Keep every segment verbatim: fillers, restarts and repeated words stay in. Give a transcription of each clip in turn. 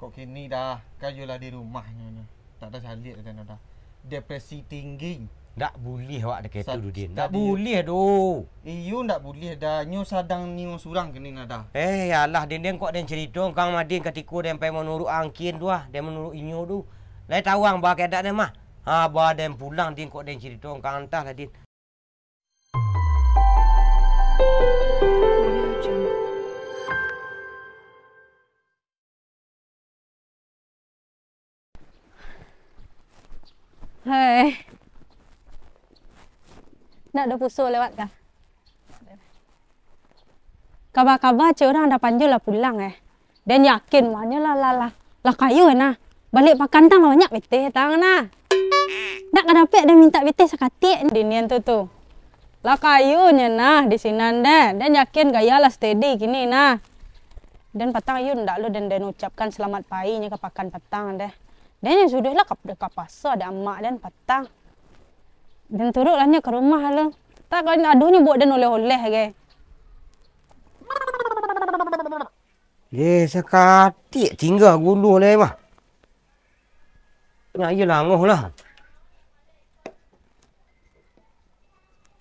Kok kini dah, kan iyo lah di rumah nyo, nyo. Tak ado caliak dah, dah. Depresi tinggi. Ndak buliah awak dek itu, Dudin. Ndak buliah doh. Iyo, ndak buliah dah. Nyo sadang nio surang kini nah dah. Eh, yalah, Din, den kok den carito, Kang Madin katiko den pai manuruik angkin tu ah, den manuruik inyo tu. Lai tau ang ba keadaan den mah. Ha, ba den pulang, Din, kok den carito, Kang, antah lah, Din. Hei. Ndak ado pulso lewat kah? Kaba-kaba cek urang dah panjo lah pulang, eh. Den yakin mah nyo lah, lah, lah, lah kayo nah. Baliak pakan tang lah banyak pitih tang nah. Ndak ka dapek den mintak pitih sakatik di nian tu, tu. Lah kayo nyo nah di sinan deh. Den yakin gaya lah steady kini nah. Den patang iyo ndak lo den, den ucapkan selamat pai nyo ka pakan patang deh. Den nyo sudah lah ka, ka pasa dek amak den patang. Den turuik lah nyo ka rumah lo. Tak kan ado nyo buek den oleh-oleh ge. Ye, sakatik tingga gulu lai mah. Nak iyo langoh lah.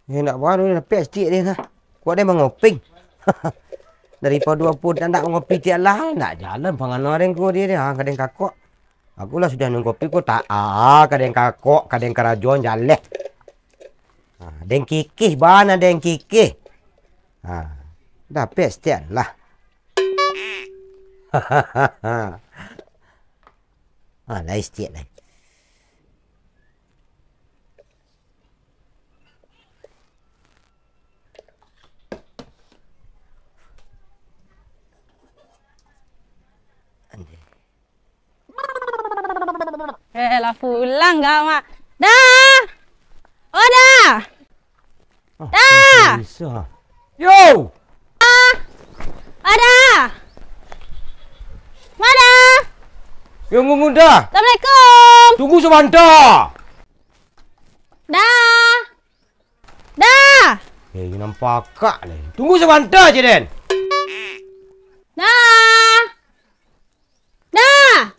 Ye, nak baru dapek satiak deh nah. Kuat deh mangoping. Daripado apo nak, nak mangopi tiak lah, nak jalan pangana den ko deh, deh, ha, ka den kakok. Aku lah sudah minum kopi ko tak, ah, ka den kakok, ka den karajoan jaleh. Ha, den kikih bana, den kikih. Ha, dapek satiak lah. Ha, lai satiak lai. Eh, lah pulang gak, Mak? Dah! Oh, dah! Ah, dah! Bisa. Yo! Ah! Ada! Mada! Yo, Muda! Assalamualaikum! Tunggu sabanta! Dah! Dah! Eh, nampak kak ni. Tunggu sabanta je, Den! Dah! Dah!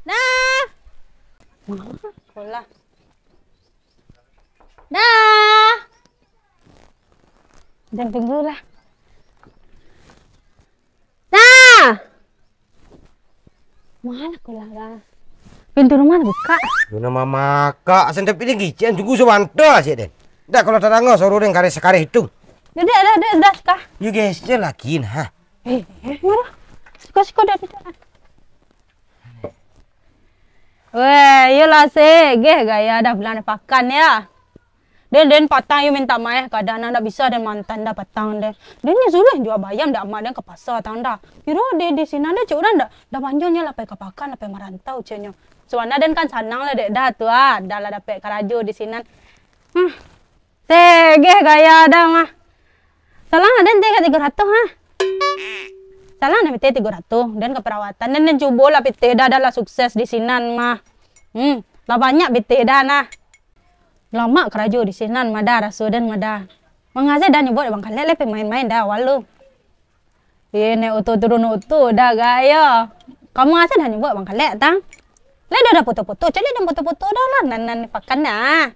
Dah! Sekolah. Dah! Dah tunggulah. Dah! Mana sekolah, dah? Pintu rumah buka. Yo nama makak, asan tapi den kicik, tunggu sabanta ciek den. Dak kalau tadanga suaro den kareh sakareh itu. Dah, dah, dah, dah, dah, suka. Yo geser lagi nah. Eh, eh, mara. Siko, siko, dah, dah, dah. Weh, iyolah, Sik. Geh gaya dah bulan pakan, ya. Den, den patang iyo mintak maeh, kadang nan dak bisa den mantan dah patang deh. Den nyo suruah jua bayam dek amak den ka pasa tang dah. Kiro di, di sinan deh, cek urang dah, dah banjo nyo lah pai ka pakan, lah pai marantau, cek nyo. Sabana den kan sanang lah dek dah tu ah, dah lah dapek karajo di sinan. Huh. Segeh gaya dah mah. Salang aden teh ka tigo ratuih, ha? Salang aden teh tigo ratuih, den ka parawatan, den, den cubo lah pitih dah, dah lah sukses di sinan mah. Hmm, lah banyak pitih dah nah. Lamak karajo di sinan mah dah, raso den mah dah. Mangaja dah nyubo dek Bang Kalek, lah pemain-main dah awal tu. Ye, naik oto turun oto, dah gaya. Kamu asa dah nyubo Bang Kalek, tang? Lah dah, dah foto-foto, caliak dah foto-foto dah lah, nan, nan pakan dah.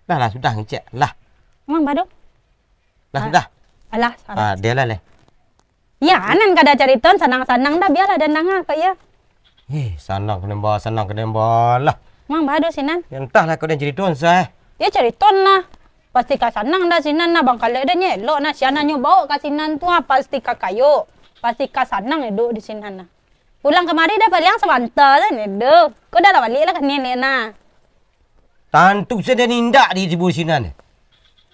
Lah, lah, sudah ngecek, lah. Emang baru? Lah, sudah. Alah, salah. Ah, dia lah, leh. Ya, nan kada cariton, sanang-sanang dah, biarlah dan danga kok ya. Eh, sanang kena ba, sanang kena ba lah. Emang baru sinan? Ya, entahlah kau dan cariton sah. Ya, cariton lah. Pasti ka sanang dah sinan nah, Bang Kalek dah nyelok nah, sian nyo bawa ka sinan tu ah, pasti ka kayo. Pasti ka sanang hidup di sinan nah. Pulang kamari dah paliang sabanta sajo dah. Kau dah lah balik lah ka niniak nah. Tantu sajo indak di tibo sinan.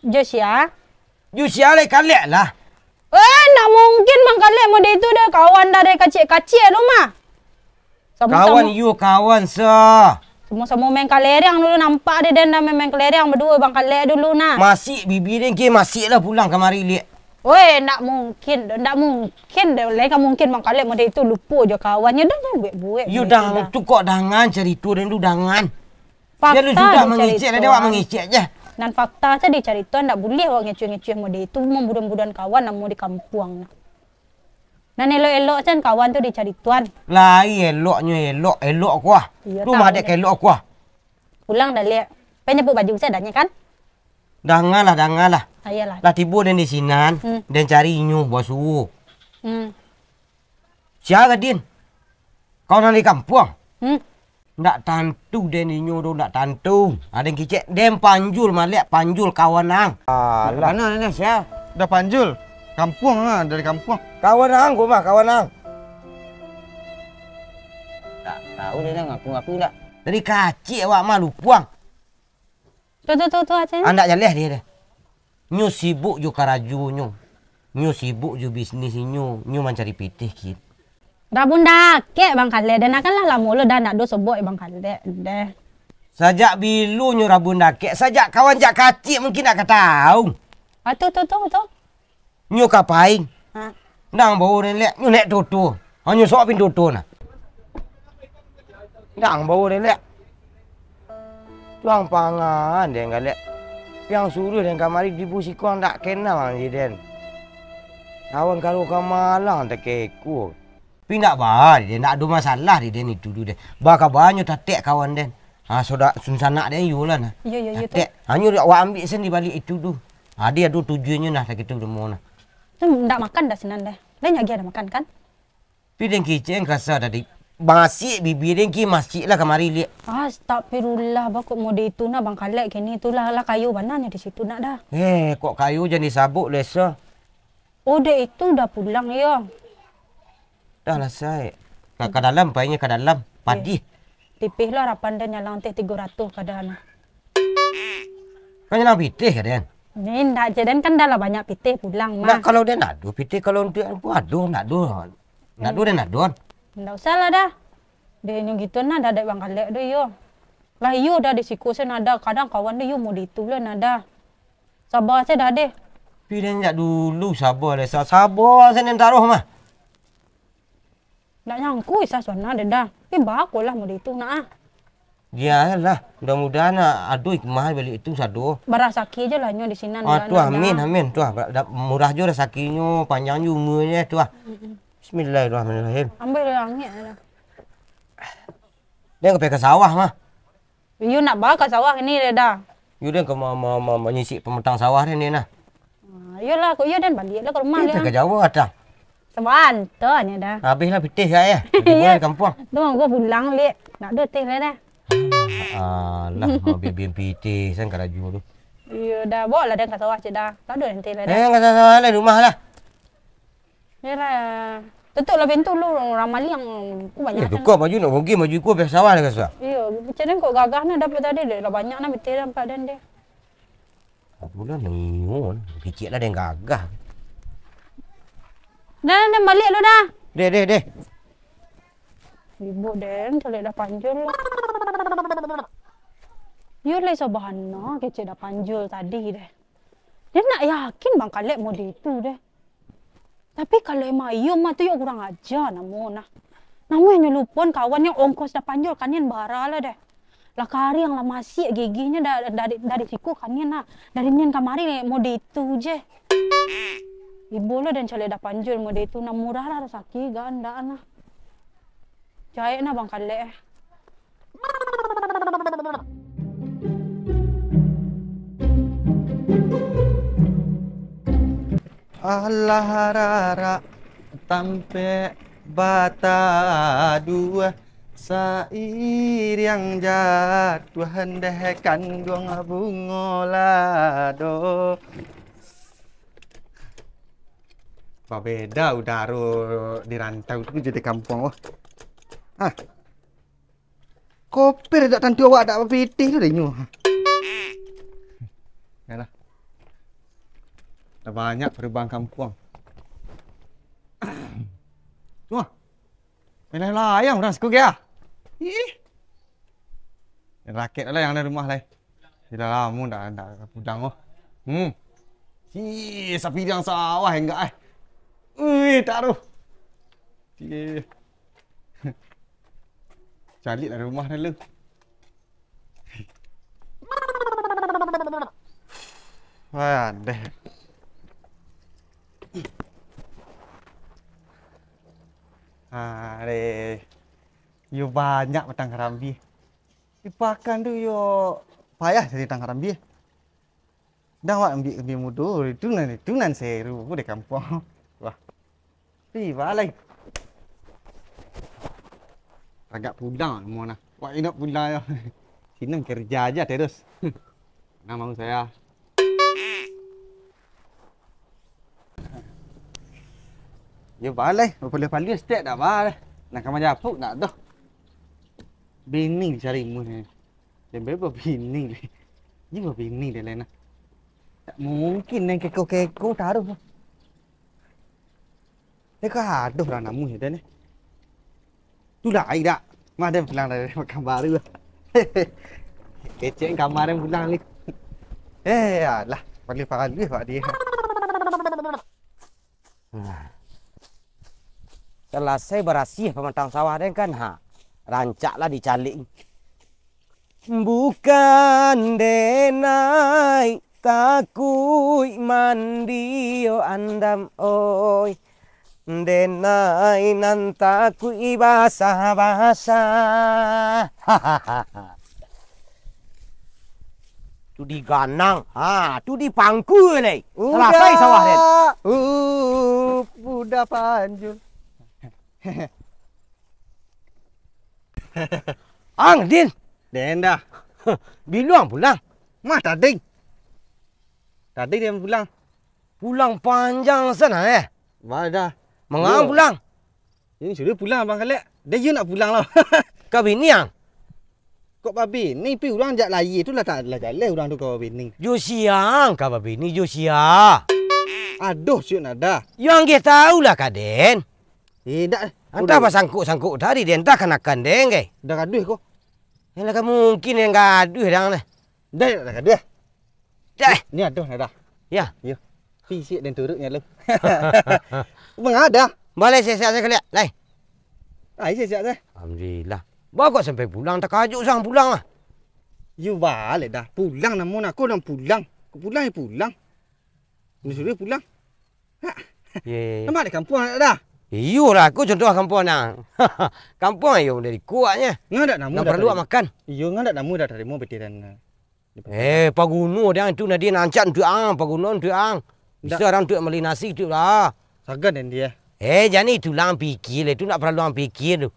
Jo sia? Jo sia lai Kalek lah. Eh, ndak mungkin Bang Kalek mode itu dah, kawan dari kacik-kacik tu mah. Kawan iyo kawan sa. Samo-samo main kaleriang dulu, nampak deh den dah main, main kaleriang baduo Bang Kalek dulu nah. Masih bibia den ke, masih lah pulang kamari liak. Weh, ndak mungkin doh, ndak mungkin doh. Lai ka mungkin Bang Kalek mode itu lupo jo kawannyo doh, buek-buek. Yo dang, tu kok dangan carito den tu dangan. Fakta. Biar lu sudah mangecek, dah awak mangecek je. Nan fakta sajo dicarito, ndak buliah awak ngecuah-ngecuah mode itu, mamburuan-buruan kawan namo di kampuang nah. Nan elok-elok sen kawan tu dicari tuan. Lai eloknyo elok, elok kuah. Iyo, rumah tahu dek deh. Ka elok kuah. Pulang dah liek. Pai nyapuik baju sen dah nyo kan? Dangalah, dangalah. Ah, iyolah. Lah tibo den di sinan, hmm, den cari inyo, basuo. Hmm. Sia ka den? Kau nan di kampuang? Hmm. Ndak tantu den inyo tu, ndak tantu. Aden kicek, den Panjul maliek, Panjul kawan ang. Alah. Mano, mano, sia? Dah Panjul. Kampuang ah, dari kampuang. Kawan ang ko mah, kawan ang. Ndak tahu den, ngaku-ngaku ndak. Dari kacik awak mah lupuang. Tu, tu, tu, tu, Aceh. Andak jaleh dia deh. Nyo sibuk jo karajonyo. Nyo sibuk jo bisnis inyo. Nyo mancari pitih, Kit. Rabun dakek, Bang Kalek. Dan akan lah lamo lo dah ndak do sobok Bang Kalek deh. Sajak bilo nyo rabun dakek? Sajak kawan jak kacik mungkin ndak ka tahu. Ah, tu, tu, tu, tu. Nyo ka pai. Ha. Nang bao den lek, nyo naik toto. Hanyo sok pintu toto nah. Nang bao den lek. Tuang pangan den galek. Piang suruh den kamari di busikuang ndak kenal ang je den. Kawan karo ka malang takeko. Tapi ndak ba, den ndak ado masalah di den itu tu deh. Ba kabanyo tatek kawan den. Ha, soda-, sunsanak den iyolah nah. Iyo, iyo, iyo tu. Tatek. Hanyo awak ambiak sen di balik itu tu. Ha, dia ado tujuannyo nah, sakitu demo nah. Tu ndak makan dah sinan deh. Lain lagi ado makan kan? Tapi den kicek kasa tadi. Masik bibia den ki masik lah kamari liek. Astagfirullah, bakok mode itu nah Bang Kalek kini tu lah, lah kayo bana nyo di situ nak dah. Eh, kok kayo jan disabok lesa. Oh, dek itu dah pulang yo. Dah lah, Sai. Ka, ka dalam, painyo ka dalam. Padih. Tipih lah rapan den nyalang teh tigo ratuih ka den. Kan nyalang pitih ka den? Ni ndak je den, kan dah lah banyak pitih pulang mah. Ndak, kalau den ado pitih, kalau untuak ambo ado, ndak ado. Ndak ado den ado. Ndak usah lah dah. Deh nyo gitu nah, dah dek Bang Kalek tu yo. Lah iyo dah di siko sen ado, kadang kawan tu yo mode itu lah nah dah. Saba se dah deh. Tapi den jak dulu saba deh, sa-, saba sen den taruh mah. Ndak nyangko Isa suana deh dah. Tapi bako lah mode itu nak ah. Iyolah, mudah-mudahan ado hikmah baliak itu sado. Barasaki je lah nyo di sinan. Ah, tu amin, amin, tu ah. Murah jo rasakinyo, panjang jo umuanyo tu ah. Mm-mm. Bismillahirrahmanirrahim. Ambil langit lah. Den ka pai ka sawah mah. Iyo nak ba ka sawah ini deh dah. Iyo den ka ma-, ma-, ma-, manyisik pamatang sawah den ni nah. Ah, iyolah, kok iyo den baliak lah ka rumah. Pai ka Jawa atah. Sabanta nyo dah. Habis lah pitih sia yo. Iyo. Di kampuang. Tu gua pulang liek. Ndak ado teh lah dah. Alah, mau bibian pitih sen karajo tu. Iyo dah, bawa lah den ka sawah cik dah. Ndak ado teh lah dah. Eh, ka sawah lah, rumah lah. Yalah. Tutup lah pintu lu, urang maliang. Ku banyak. Eh, tukar baju nak rugi, baju ku biasa lah ka sawah. Iyo, cik den kok gagah nah dapek tadi deh. Lah banyak nah pitih dah nampak den deh. Apo lah nio, kicik lah den gagah. Dah, dah, baliak lu dah. Deh, deh, deh. Ibo den, caliak dah panjul. Yo lai sabana kecek dah panjul tadi deh. Den ndak yakin Bang Kalek mode itu deh. Tapi kalau emang iyo mah tu yo kurang aja namo nah. Namo nyo lupoan kawan nyo ongkos dah panjul kanian bara lah deh. Lah kariang lah masiak gigihnyo da-, dari, dari siko kanian nah. Dari nian kamari mode itu je. Ibo lah den caliak dah panjul mode itu nah murah lah rasaki gak andak nah. Jahek nah Bang Kalek eh. Alah rarak tampek bataduah, sairiang jatuah deh kanduang bungo lado. Babeda udaro di rantau tu jo di kampuang, oh. Ah. Koper dak tantu awak dak bapitih tu deh nyo. Yalah. Lah banyak perubahan kampuang. Wah. Melayang urang siko ge ah. Ih. Rakek lah yang ada rumah lai. Sudah lamo ndak, ndak pulang oh. Hmm. Si sapiriang sawah enggak eh. Ui, taruh. Si. Caliak lah rumah dulu. Wah, deh. Areh. Yo banyak batang karambia. Di pakan tu yo payah cari batang karambia. Dah awak ambiak karambia mudo, itu nan, itu nan seru di kampuang. Wah. Pi, balai. Agak pulang mo nah. Wak indak pulang yo. Sini kerja aja terus. Nah, mau saya. Yo balai, paluah-paluah stek dak balai. Nah, kamar japuk nak doh. Bini cari mu ni. Jangan bebas bini. Ni bini dia lain nah. Tak mungkin yang keko-keko taruh. Ni ka aduh lah namuh je ni. Tu lah ai dak. Mah den pulang dari Pekanbaru. Kecek kamar den pulang ni. Eh, alah, paling-paling pak dia. Nah. Salasai barasiah pamatang sawah den kan, ha. Rancaklah dicaliak. Bukan denai takuik mandi, yo andam oi. Denai nan takuik basah-basah. Tu diganang, ha, tu dipangku lai. Salasai sawah den. Uh, udah panjul. Ang, Din. Den dah. Bilo ang pulang? Mah tadi. Tadi den pulang. Pulang panjang sana, eh? Bah dah. Mangang pulang? Ini sudah pulang abang kalek. Dah yo nak pulang lah. Ka bini ang? Kok babini, pi urang jak lahia tu lah tak, lah jaleh urang tu ka babini. Jo sia ang ka babini, jo sia? Aduh, siuk nada. Yo ang geh tahu lah ka den. Eh, dak. Antah basangkuk-sangkuk tadi, di antah kanakan den, gai. Dah gaduh ko. Yang lah mungkin yang gaduh dang lah. Dah, dah gaduh. Dah. Ni aduh, dah. Ya. Yo. Fisik dan turutnya lu. Mengada. Boleh siap-siap saya kalian. Lai. Ai siap-siap saya. Alhamdulillah. Ba kok sampai pulang, takajut sang pulang lah. Yo balik dah. Pulang namun aku nak pulang. Pulang ya pulang. Ni suruh pulang. Ha. Ye. Nampak di kampuang nak dah? Iyolah, aku contoh kampuang nang. Kampuang ayo dari kuaknya. Ngadak namu. Nang dah perlu tarimo makan. Iyo, ngadak namu dah tarimo betiran. Eh, paguno dia itu nadie nancak untuk ang, paguno untuk ang. Bisa orang untuk meli nasi tu lah. Sagan dan dia. Eh, jadi itulah ang pikir lah, itu nak perlu ang pikir tu.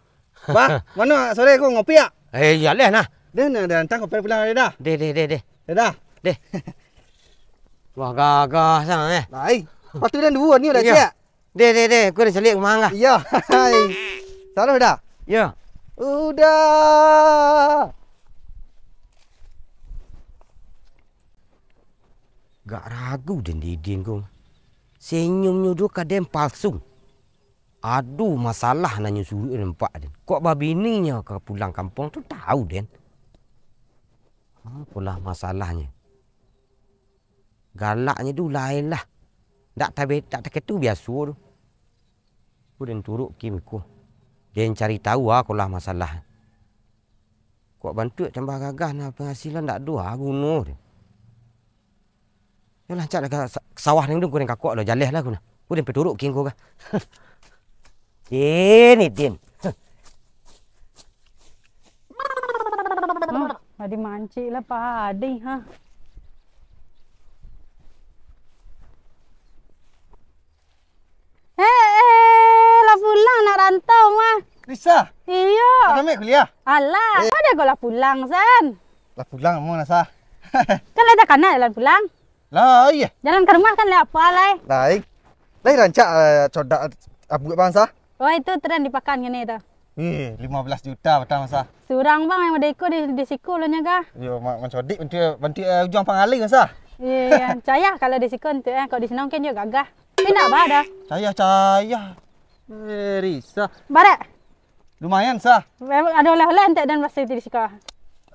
Bah, mano sore ko ngopi ya? Eh, jaleh nah. Dah, dah, dah, antang kopi pulang dah. Deh, deh, deh, deh. Dah. Deh. Wah, gagah sangat eh. Lai. Patu dan dua ni dah. Iya. Cek. Deh, deh, deh, aku dah calik rumah angah. Iya. Hai. Salah dah. Iya. Udah. Gak ragu den Didin ko. Senyumnyo tu ka den palsu. Ado masalah nan nyo suruik nampak den. Kok babininyo ka pulang kampuang tu tahu den. Apolah masalahnyo. Galaknyo tu lain lah. Dak tabe-, dak taketu biaso tu. Ko den turuk Kim ko. Den cari tahu ah ko lah masalah. Kok bantuak tambah gagah nah penghasilan dak ado ah guno tu. Yo lancak lah ka sa-, sawah ning tu ko den kakok lo jaleh lah ko nah. Ko den peturuk Kim ko kah. Din, Din. Hmm, tadi mancik lah padi ha. Eh, eh, lah pulang nak rantau mah. Risa. Iyo. Kami kuliah. Alah, eh. Pada kau lah pulang san. Lah pulang mau nasa. Kan lah dah kana jalan pulang. Lah iya. Jalan ke rumah kan lah apa lai. Lai. Lai rancak uh, codak abuak bangsa. Oh itu tren di pakan kene tu. Eh, lima belas juta batang masa. Surang bang yang ada iko di, di siku lo nyaga. Yo, ma-, mancodik bantu bantu uh, ujung pangalih masa. Iya, iya. Cayah kalau di siku untuk eh kok di sini mungkin juga gagah. Tapi nak bah dah. Cayah, cayah. Eh, Risa. Barek. Lumayan sah. Memang ada oleh-oleh entek dan pasti di siku.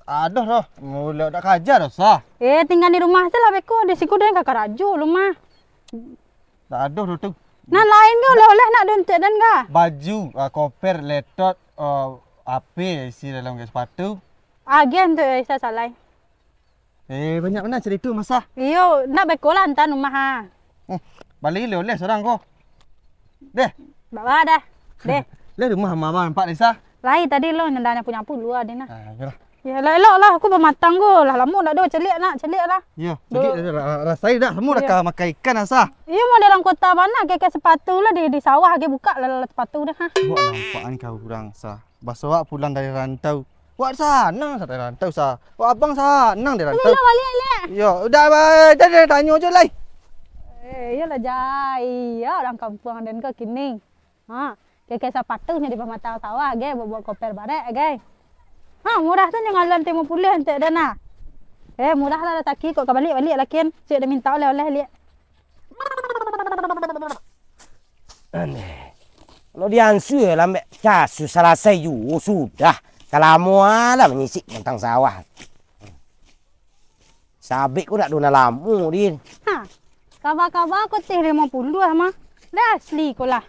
Aduh roh, mulai dak kaja doh sah. Eh, tinggal di rumah tu lah beko. Di siku dia kakak raju rumah. Dak aduh roh tu. Nah, lain ke oleh-oleh nak diuntuk dan ka? Baju, uh, koper, laptop, uh, H P isi dalam sepatu. Agen tu ya, Isa salai. Eh, banyak bana carito masa. Iyo, nak beko lah antan rumah ha. Hmm, bali le oleh sorang ko. Deh. Bawa dah. Deh. Dari rumah abang nampak deh, Sa? Lai tadi lo nyo nyapu-nyapu lua deh nah. Ah, iyolah. Yo, lah elok lah, aku bamatang ko. Lah lamo ndak ado caliak nak, caliak lah. Iyo, caliak lah, rasai dah. Samo dah ka makan ikan lah, Sa. Iyo, model urang kota bana, keke sepatu lah di, di sawah, keke buka lah, lah sepatu dah, ha. Awak nampak kan kau urang, Sa. Baso awak pulang dari rantau. Awak sanang Sa dari rantau, Sa. Awak abang sanang dari rantau. Lah, baliak, liak. Iyo, udah, ba-, dah, dah, tanyo jo lai. Eh, iyolah, Jai. Iyo, urang kampuang den ko kini. Ha, keke sapatu nyo di pamatang sawah, ge, buek-buek koper barek, ge. Ha, murah tu nyo ngaluan limo puluah entek den nah. Eh, murah lah, taki kok ka baliak-baliak lakin. Cek den minta oleh-oleh liak. Aneh. Kalau diansua lambek casu salasai juo sudah. Kalamo lah manyisik pamatang sawah. Sabik ko ndak ado nan lamo, Din. Ha, kaba-kaba ko teh limo puluah mah. Dah asli ko lah.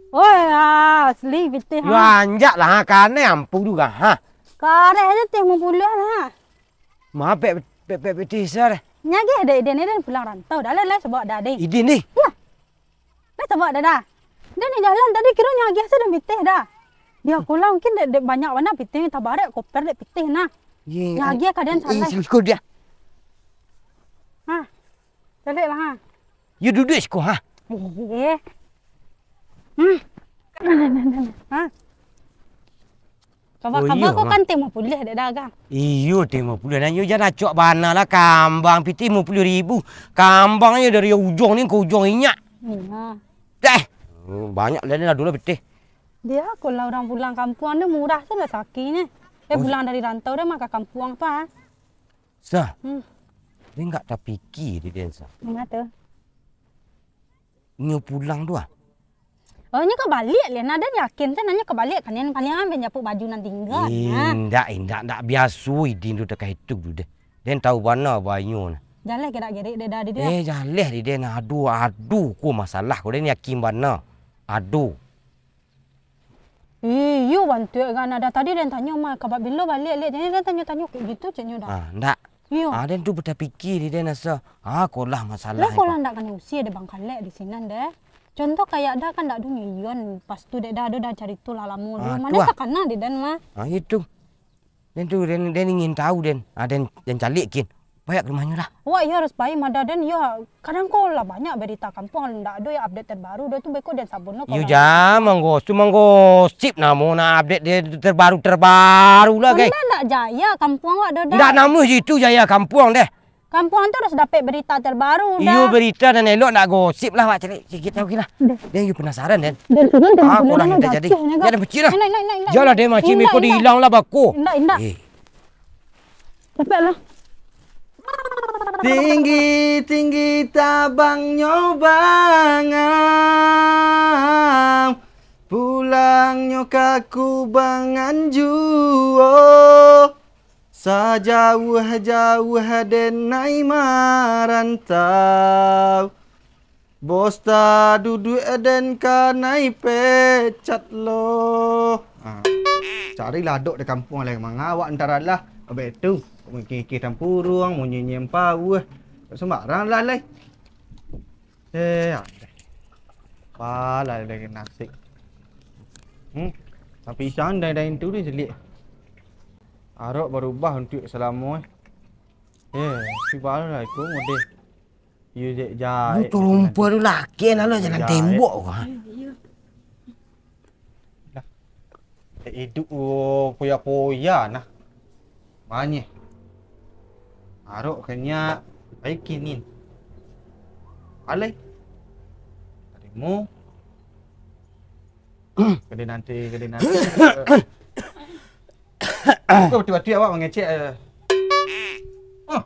Oi, ah, asli pitih, ha. Yo anjaklah, ha, kanai ampu juo, ha. Kareh ajo teh limo puluah lah. Mapek, pek, pek pitih sa deh. Nyo agiah dek den, den pulang rantau dah, lai, lai, sabab dah, deh. Idin, deh. Lah. Lai tabao dah, dah. Den di jalan tadi kiro nyo agiah se den pitih dah. Di aku lah mungkin dek, dek banyak bana pitih, tabarek koper dek pitih nah. Nyo agiah ka den salah. Siko dia. Ha. Caliak lah, ha. Yo duduak siko, ha. Iye. Hmm. Ha. Kaba-kaba ko kan teh limo puluah dek dagang. Iyo, teh limo puluah. Nan iyo jan acok bana lah, kambang pitih limo puluah ribu. Kambang iyo dari ujuang ni ka ujuang inyak. Iyo. Deh. Hmm, banyak lah ni lah dulu pitih. Di aku lah urang pulang kampuang ni murah se lah sakinyo. Eh, pulang dari rantau dah mah ka kampuang tu, ah. Sa. Hmm. Den ndak tapikia di den, Sa. Manga tu? Nyo pulang tu, ah. Oh, nyo ka baliak liak nah, den yakin se nah nyo ka baliak kan, yang paling ambo nyapu baju nan tingga nah. Indak, indak, ndak biaso Idin tu takah itu tu deh. Den tahu bana bahayo nah. Jaleh gerak-gerik dek dah di dia. Eh, jaleh di den nah. Aduh, aduh, ko masalah ko den yakin bana. Aduh. Iyo, bantuak kan dah tadi den tanyo mah, ka bilo baliak liak, jadi den tanyo-tanyo kek gitu ceknyo dah. Ah, ndak. Iyo. Ah, den tu batapikia di den asa. Ah, ko lah masalah. Lah ko lah ndak kanai usia dek Bang Kalek di sinan deh. Contoh kayak dah kan ndak ado nyo iyon, pas tu dek dah ado dah carito lah lamo dulu. Ah, mano takana di den mah. Ah, itu. Den tu, den, den ingin tahu den. Ah, den, den caliak kin. Payak ka rumahnyo lah. Wak, iyo harus pai mah dah den. Iyo, kadang ko lah banyak berita kampuang, ndak ado yang update terbaru dah tu, beko den sabun lo. Iyo, jan manggosip, manggosip namo nak update dia terbaru-terbaru lah, guys. Ndak, ndak jaya kampuang wak dah. Ndak namo itu jaya kampuang deh. Kampuang tu harus dapek berita terbaru dah. Iyo, berita nan elok, ndak gosip lah, wak cari sikit tahu lah. Den iyo penasaran den. Den sudah den ah, ko lah minta jadi. Jan den pecik lah. Indak, indak, indak. Janlah den macam iko dihilang lah bako. Indak, indak. Eh. Capek lah. Tinggi-tinggi tabangnyo bangau, pulangnyo ka kubangan juo. Sajauah-jauah den nai marantau, bos taduduak den kanai pecat lo. Ha. Carilah dok di kampuang lai, mangawak antara lah. Abek tu, mikir-mikir tampuruang, munyi-nyi pauh. Sambarang lah lai. Eh, alah. Apalah lai nasib. Hmm. Tapi isang dai-dai tu ni selik. Arok barubah untuak salamo eh. Eh, si baru lah iko model. Iyo, jek jahek. Lu tu rumpua tu laki lah, lu jalan tembok kau, ha? Iyo. Lah. Dek iduik, oh, poya-poya nah. Manyeh. Arok kanyak, baik kinin. Alai. Tarimo. Kade nanti, kade nanti. Kok batua-batua awak mangecek, eh? Oh.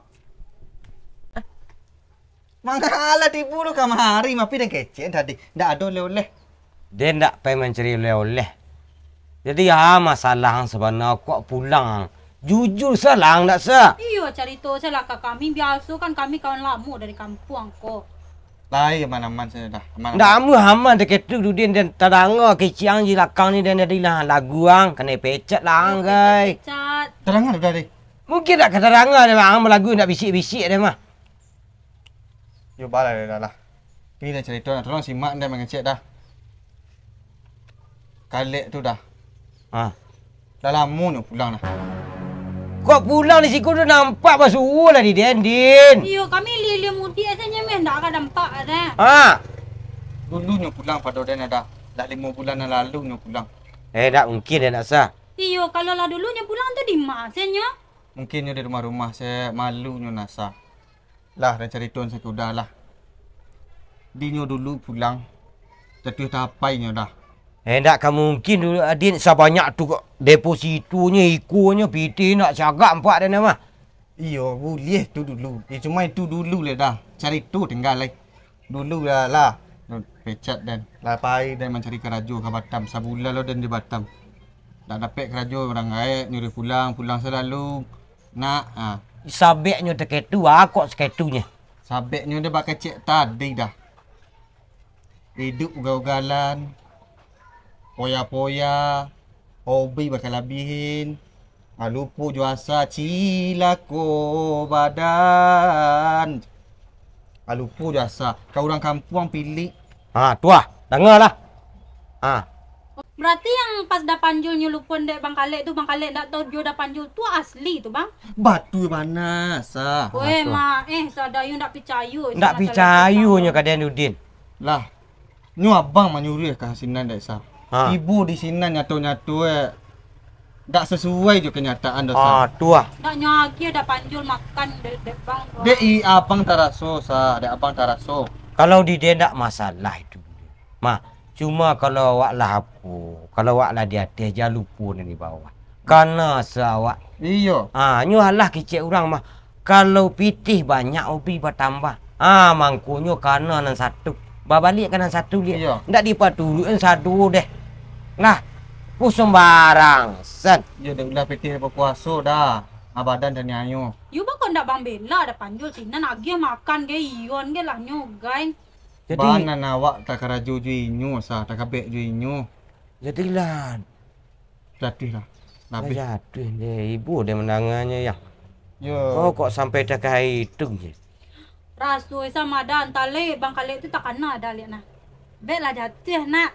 Eh. Mangalah tibo tu kamari, mapi den kecek tadi. Ndak ado oleh-oleh. Den ndak pai mancari oleh-oleh. Jadi, ah, masalah ang sabana kok pulang ang. Jujur salah ang ndak sa? Iyo, carito salah ka kami. Biaso kan kami kawan lamo dari kampuang ko. Lai aman-aman sajo dah. Aman-aman. Ndak amuah aman dek itu tu den, den tadanga kecek ang di lakang ni den jadilah lagu ang, kanai pecat lah ang, gai. Pecat. Tadanga dah, deh. Mungkin ndak ka tadanga deh, ang balagu ndak bisik-bisik deh mah. Yo, balah dah lah. Pi lah carito nak tolong simak dah mangecek dah. Kalek tu dah. Ha. Lah lamo nyo pulang dah. Kok pulang di siko tu nampak basuo lah di den, Din? Iyo, kami ilia-ilia mudiak sajo meh, ndak ka nampak dah. Ha. Dulu nyo pulang pado den dah. Dah limo bulan nan lalu nyo pulang. Eh, ndak mungkin den, ndak sah. Iyo, kalau lah dulu nyo pulang tu di ma se nyo? Mungkin nyo di rumah-rumah se, malu nyo nan sah. Lah, den carito sajo dah lah. Dinyo dulu pulang, jatuah tapai nyo dah. Eh, ndak ka mungkin dulu, Din, sabanyak tu kok. Depositonyo, ikonyo, pitih ndak cagak ampak den mah. Iyo, buliah tu dulu. Yo, cuma itu dulu lai dah. Carito tingga lai. Dulu lah, lah. Pecat den. Lah pai den mancari karajo ka Batam. Sabulan lo den di Batam. Ndak dapek karajo, urang gaek nyuruah pulang, pulang salalu. Nak, ah. Sabeknyo takah itu, ah, kok sakah itunyo. Sabeknyo den bak kecek tadi dah. Iduik ugal-ugalan, poya-poya, hobi bakalabiahan, ah, lupo jo asa, cilako badan. Ah, lupo jo asa. Ka urang kampuang pilik. Ha, tu ah, dangalah. Ha. Berarti yang pas Dapanjul nyo lupo dek Bang Kalek tu, Bang Kalek ndak tau jo Dapanjul tu asli tu, Bang? Batua bana, Sa. Weh, Batua. Mak, eh, Sa, Dayu ndak picayo, Sa, Ndak masalah picayo tu, nyo Bang. Ka den, Udin. Lah, nyo abang manyuruah ka sinan dek Sa. Ha. Tibo di sinan nyato-nyato, eh, ndak sasuai jo kanyataan doh, Sa. Ah, tu ah. Ndak nyo agiah Dapanjul makan dek, dek Bang tu. Dek i abang taraso, Sa, dek abang taraso. Kalau di den ndak masalah itu. Mah, cuma kalau awak lah apo, kalau awak lah di ateh, jan lupo nan di bawah. Kana asa awak. Iyo. Ah, nyo alah kecek urang mah. Kalau pitih banyak, hobi batambah. Ah, mangkonyo kana nan satu. Babaliak ka nan satu liak. Iyo. Ndak dipaturuik nan sado deh. Lah, ku sumbarang, san. Iyo, dek ulah pitih bakuaso dah. Ah, badan taniayo. Yo, bako ndak Bang bela Dapanjul sinan, agiah makan ge, iyon ge lah nyo, gai. Jadi, bana awak takarajo jo inyo, Sa, takabek jo inyo. Jadilah. Jatuah lah. Lah Labih. Jatuah deh, ibo deh mandanganyo, Yang. Yo. Kau kok sampai takah itu je? Raso sama ada, antah leh Bang Kalek tu takana ada liak nah. Bek lah jatuah, nak.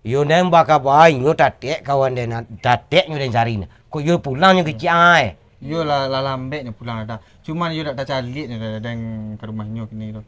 Yo, nan bakabai nyo tatek kawan den, tatek nyo den cari nah. Kok yo pulang nyo kecik ai? Yo lah, lah lambek nyo pulang dah. Cuman yo dak tacaliak nyo dah, den ka rumah nyo kini tu.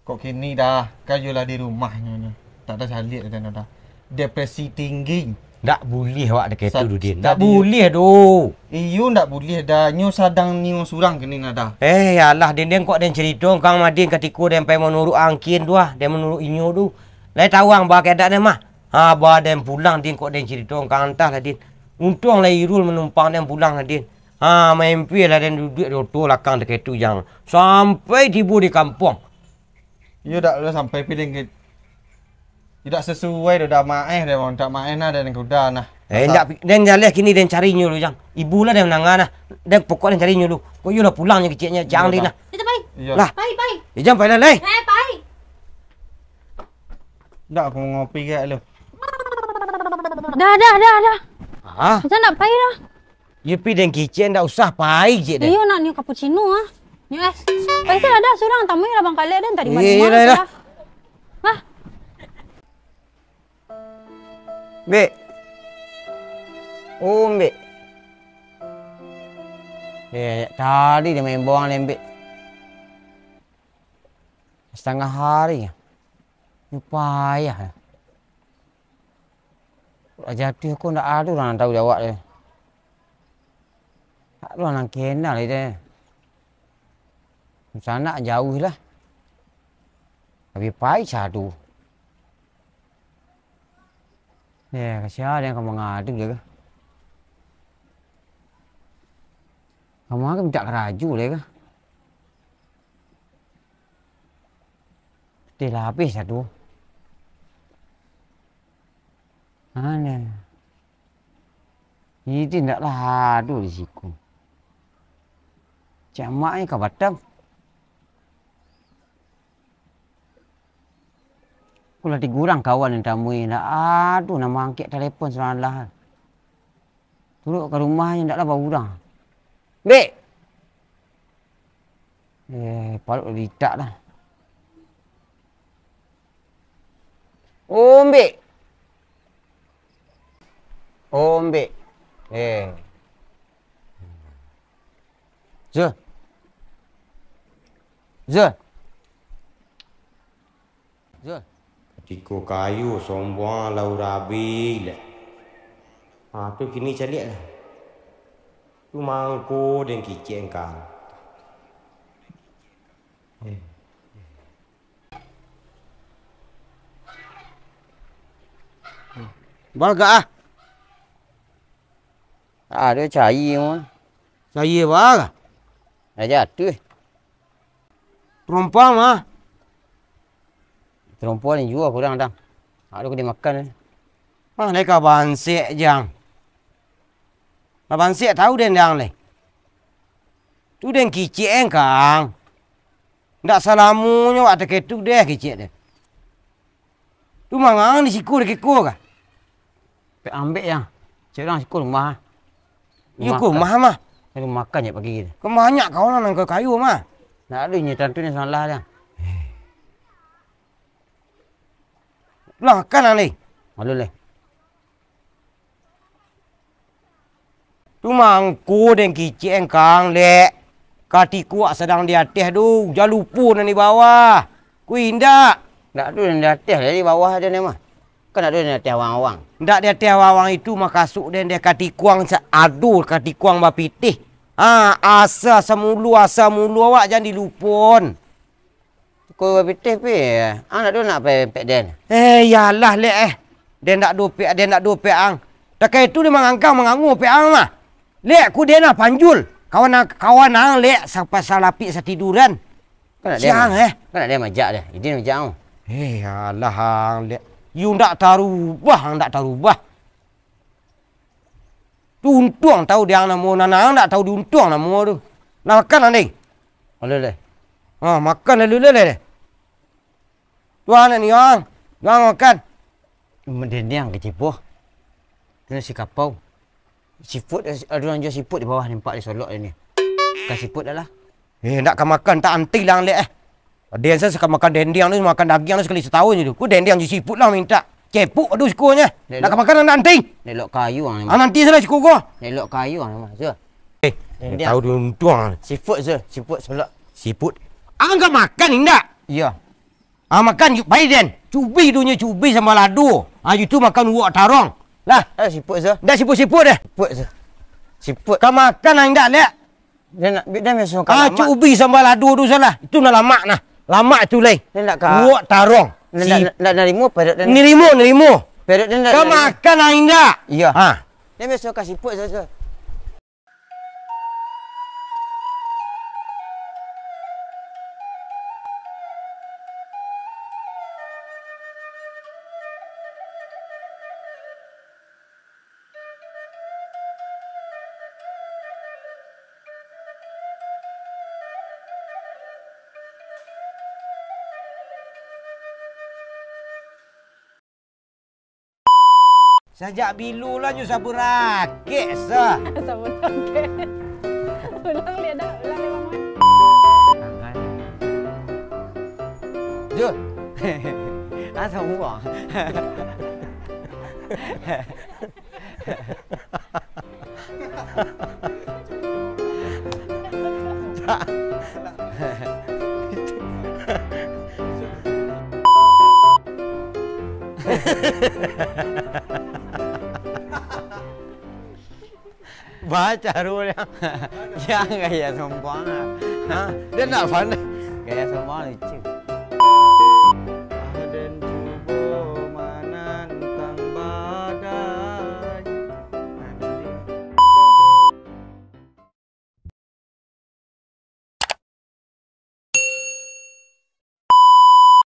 Kok kini dah, kan yo lah di rumah nyo ni. Tak tacaliak den dah. Depresi tinggi. Ndak buliah awak dakek tu, Dudin. Ndak buliah doh. Iyo, ndak buliah dah. Nyo sadang nio surang kini nah dah. Eh, yalah, den, den kok den carito, Kang Madin, katiko den pai manuruik angkin tu ah, den manuruik inyo tu. Lai tawang ba keadaan den mah. Ha, ba den pulang, Din, kok den carito, Kang, antah lah, Din. Untuang lah Irul manumpang den pulang lah, Din. Ha, maimpi lah den duduak di oto lakang dakek tu, Jang. Sampai tibo di kampuang. Iyo, dak lah sampai pi den ke, dak sasuai doh, dak maeh den, dak maeh nah den kuda nah. Eh, ndak, den jaleh kini den cari inyo dulu, Jang. Ibo lah den mandanga nah. Den pokok den cari inyo dulu. Kok iyo lah pulang nyo keciknyo, Jang, Din nah. Iyo, pai. Iyo. Lah. Pai, pai. Eh, Jang, pai lah, lai. Eh, pai. Dak, aku mau ngopi gak lu. Dah, dah, dah, dah. Hah? Kita nak pai lah. Yo pi den kicik, ndak usah pai je deh. Iyo, nak nio cappuccino ah. Nio es. Pai se lah dah surang, tamu lah Bang Kalek den tadi malam. Iyo lah, lah. Hah? Bek. Oh, Bek. Eh, tadi dia main bola ni, Bek. Setengah hari. Ni payah. Lah jatuah ko ndak ado urang nan tau jawab deh. Ndak ado urang nan kenal deh. Sanak jauah lah. Tapi pai sado. Eh, ka sia den ka mangadu deh ka? Ka ma ka mintak karajo deh ka? Pitih lah abih sado. Aneh. Ide ndak lah ado di siko. Cak mak ni ka Batam. Aku lah digurang kawan nan tamui, ndak ado nan maangkek talepon surang lah. Turuk ka rumahnyo ndak lah baurang. Bek! Eh, paruik lah diitak lah. Oh, Bek! Oh, ambek. Eh. Zul. Zul. Zul. Katiko kayo sombong lah urang abih leh. Ha, tu kini caliak lah. Tu mangko den kicek angkang. Eh. Bagak ah. Ado cayie mah. Cayie bagak. Dah jatuh. Perompuan mah. Perompuan juo kurang, Dang. Ado ka dimakan. Mah lai ka bansek, Jang. Lah bansek tau den, Dang, lai. Tu den kicek, Kang. Ndak salamonyo awak takah tu deh kicek deh. Tu mangang di siko, di kiko kah? Pek ambek, Yang. Cek urang siko rumah. Iyo, rumah ko mah, mah. Rumah makan je pagi tu. Kan banyak kawan nan ka kayo, mah. Ndak ado inyo tantu ni salah, Yang. Lah makan, Ang, deh. Malu, leh. Tu mangko den kicek angkang, lek. Katiko awak sadang di ateh tu, jan lupo nan di bawah. Ko indak. Ndak ado nan di ateh, di bawah ado nan mah. Kan ado nan di ateh awang-awang. Ndak di ateh awang-awang itu makasuk den, deh katiko ang sa-, ado katiko ang bapitih. Ha, asa samulo, asa mulo awak jan dilupon. Ko bapitih pi, ang ndak ado nak pe-, pek den. Eh, iyolah, lek, eh. Den ndak ado pek, den ndak ado pek ang. Takah itu den mangangkang mangango pek ang mah. Lek, ku den lah panjul. Kawan ang, kawan ang, lek, sa-, salapik satiduran. Kan ndak den, siang, eh. Kan ndak den majak deh. Idin majak ang. Eh, iyolah, ang, lek. Yu ndak tarubah, ang ndak tarubah. Tu untuang tau di ang namo, nan ang ndak tau di untuang namo tu. Lah makan, Anding? Alah, leh. Ha, makan lalu, leh, leh. Tuan ni, ang. Tuan makan. Mendendiang ke cipoh. Tu nasi kapau. Siput, ado urang jual siput di bawah, nampak di solok ni. Bukan siput dah lah. Eh, ndak ka makan, tak anti lah, lek, eh. Den sa-, saka makan dendiang tu, makan dagiang tu sakali satahun je tu. Ku dendiang jo siput lah mintak. Cepuk ado sikonyo. Ndak ka makan anak anting. Nelok kayu ang. Ah, nanti salah siko ko. Nelok kayu ang mah, Zul. Eh, dendiang. Tahu diuntuang. Siput, Zul. Siput, solok. Siput. Ang ka makan indak? Iya. Ah, makan, yu, pai den. Cubi dunyo, cubi sambal lado. Ah, yu tu makan uwok tarong. Lah. Eh, siput, Zul. Ndak siput-siput deh. Siput, Zul. Siput. Ka makan ang indak, lek? Den nak, den biaso ka lamak. Ah, cubi sambal lado tu salah. Itu nan lamak nah. Lamak tu lai. Den ndak ka. Uwok tarong. Den ndak, ndak narimo, parut den. Narimo, narimo. Parut den ndak narimo. Ka makan ang indak? Iya. Ha. Den biaso ka siput sajo. Sajak bilo lah nyo saburakek sa. Saburakek. Ulang liak dah, ulang liak, Mamat. Tangan. Jul. Ah, sama. Baca ruang. Yang gaya sombong. Ha? Dia nak pandai. Gaya sombong lucu.